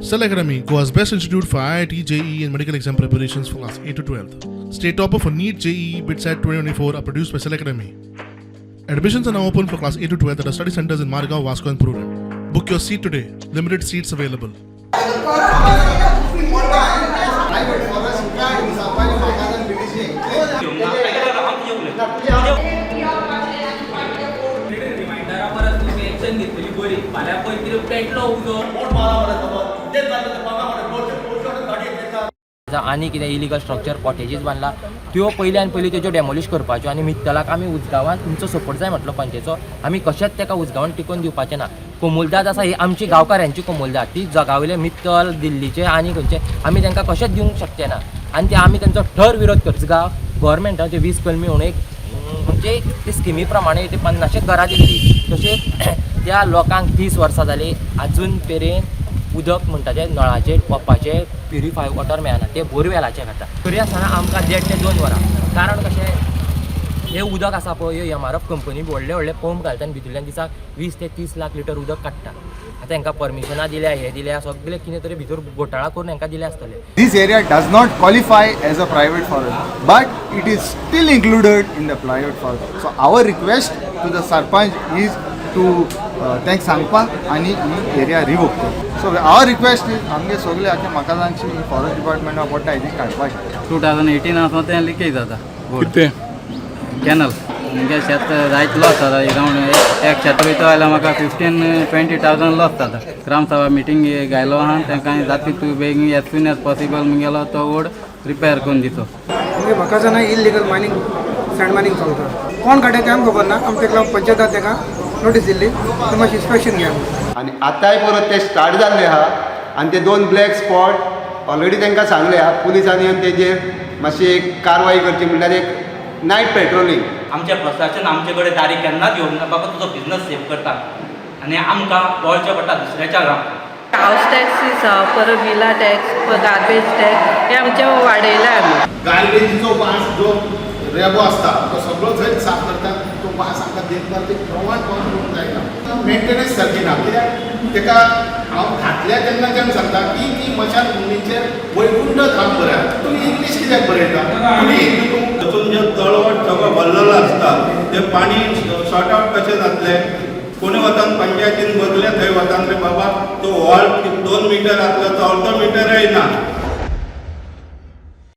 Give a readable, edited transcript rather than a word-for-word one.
Cell Academy, Goa's best institute for IIT, JEE, and medical exam preparations for class 8 to 12. State topper for NEET, JEE, BITSAT 2024 are produced by Cell Academy. Admissions are now open for class 8 to 12 at our study centers in Margao, Vasco, and Prudent. Book your seat today. Limited seats available. Private forest काय सापारी म्हाका ब्रिटिशी. रिमायंडरा परत तुमी action घेतली बरी. फाल्यां पळय कितें पेटलो उजो. आनी कितें इलिगल स्ट्रक्चर, कॉटेजीस बांदला, त्यो पयली आनी पयली तेज्यो डेमोलिश करपाच्यो. आनी मित्तलाक आमी उजगांवान तुमचो सपोर्ट जाय म्हटलो पंचायतीचो. आमी कशेंच तेका उजगांवान टिकोवन दिवपाचें ना. कोमुलदाद आसा ही आमची गांवकाऱ्यांची कोमुलदाद. ती जगावयले मित्तल, दिल्लीचे आनी खंयचे, आमी तांकां कशेंच दिवंक शकचे ना आनी ते आमी तेंचो ठर विरोध करता. उजगांव गोवोरमेंटाचे 20 कलमी म्हणून एक म्हणजे ते स्किमी प्रमाणे ते 50 एक घरां दिल्ली. तशेंच त्या लोकांक 30 वर्सां जालीं, आजून मेरेन उदक म्हणटा तें नळाचें पंपाचें प्युरिफाय वॉटर मेळना. ते बोरवेलाचें खाता. तरी आसतना आमकां 1.5 ते 2 वरां. कारण कशें, हें उदक आसा पळय, ह्यो एमआरएफ कंपनी व्हडले व्हडले पंप घालता आनी भितूरल्यान दिसाक 20 ते 30 लाख लिटर उदक काडटा. आतां हांकां परमिशनां दिल्या, हें दिल्या, सगळें कितें तरी भितर घोटाळा करून हांकां दिले आसतले. This area does not qualify as a private forest, but it is still included in the private forest. So our request to the sarpanch is to तांकां सांगपाक आनी ही एरिया रिवोक कर. सो our request is आमगे सगळे आख्या म्हाका ही forest डिपार्टमेंटा पडटा ती काडपाची. 2018 आसा, तें लिकेज जाता. कितें? कॅनल. म्हणजे शेत जायत लॉस जाता. अरावंड एक शेत वयता जाल्यार म्हाका 15-20 थावजंड लॉस जाता. ग्रामसभा मिटींग घायलो आहा. तांकां जाता तितू बेगीन, एज सून एज पॉसिबल मुगेलो तो रोड रिपेर करून दितो. म्हणजे म्हाका जाणा, इलिगल मायनींग, सँड मायनींग चलता. कोण काडटा तें आमकां खबर ना. आमी ताका लागून पंचायतात ताका नोटीस दिल्ली, ते मातशें इन्स्पेक्शन घे म्हणून. आनी आतांय परत ते स्टार्ट जाल्ले आहा आनी ते दोन ब्लॅक स्पॉट ऑलरेडी तांकां सांगले आहा. पुलिसांनी येवन तेजेर मातशी एक कारवाय करची, म्हणल्यार एक नायट पेट्रोलिंग. आमचें प्रशासन आमचे कडेन दारी केन्नाच येवंक ना. बाबा, तुजो बिजनस सेफ करता आनी आमकां वळचें पडटा दुसऱ्याच्या गांव. हावस टॅक्सीस, परत विला टॅक्स, गार्बेज टॅक्स हे आमचे वाडयला आमी. गार्बेजीचो वास, जो रेबो आसता तो सगळो थंयच साफ करता. तो वास आमकां देखभाल ते प्रमाण करूंक जायना. मेंटेनन्स सारकी ना, कित्याक ताका हांव घातल्या तेन्नाच्यान सांगता की ती मशान भुमीचेर वैकुंठ धाम बरयात. तुमी इंग्लीश कित्याक बरयता? तुमी हिंदू. तातूंत जे तळवट सगळो भरलेलो आसता, ते पाणी सॉर्ट आवट कशें जातलें? कोणी वतान पंचायतीन बदले, थंय वतान रे बाबा, तो व्हॉल्व 2 मिटर आसलो तो अर्दो मिटरय ना.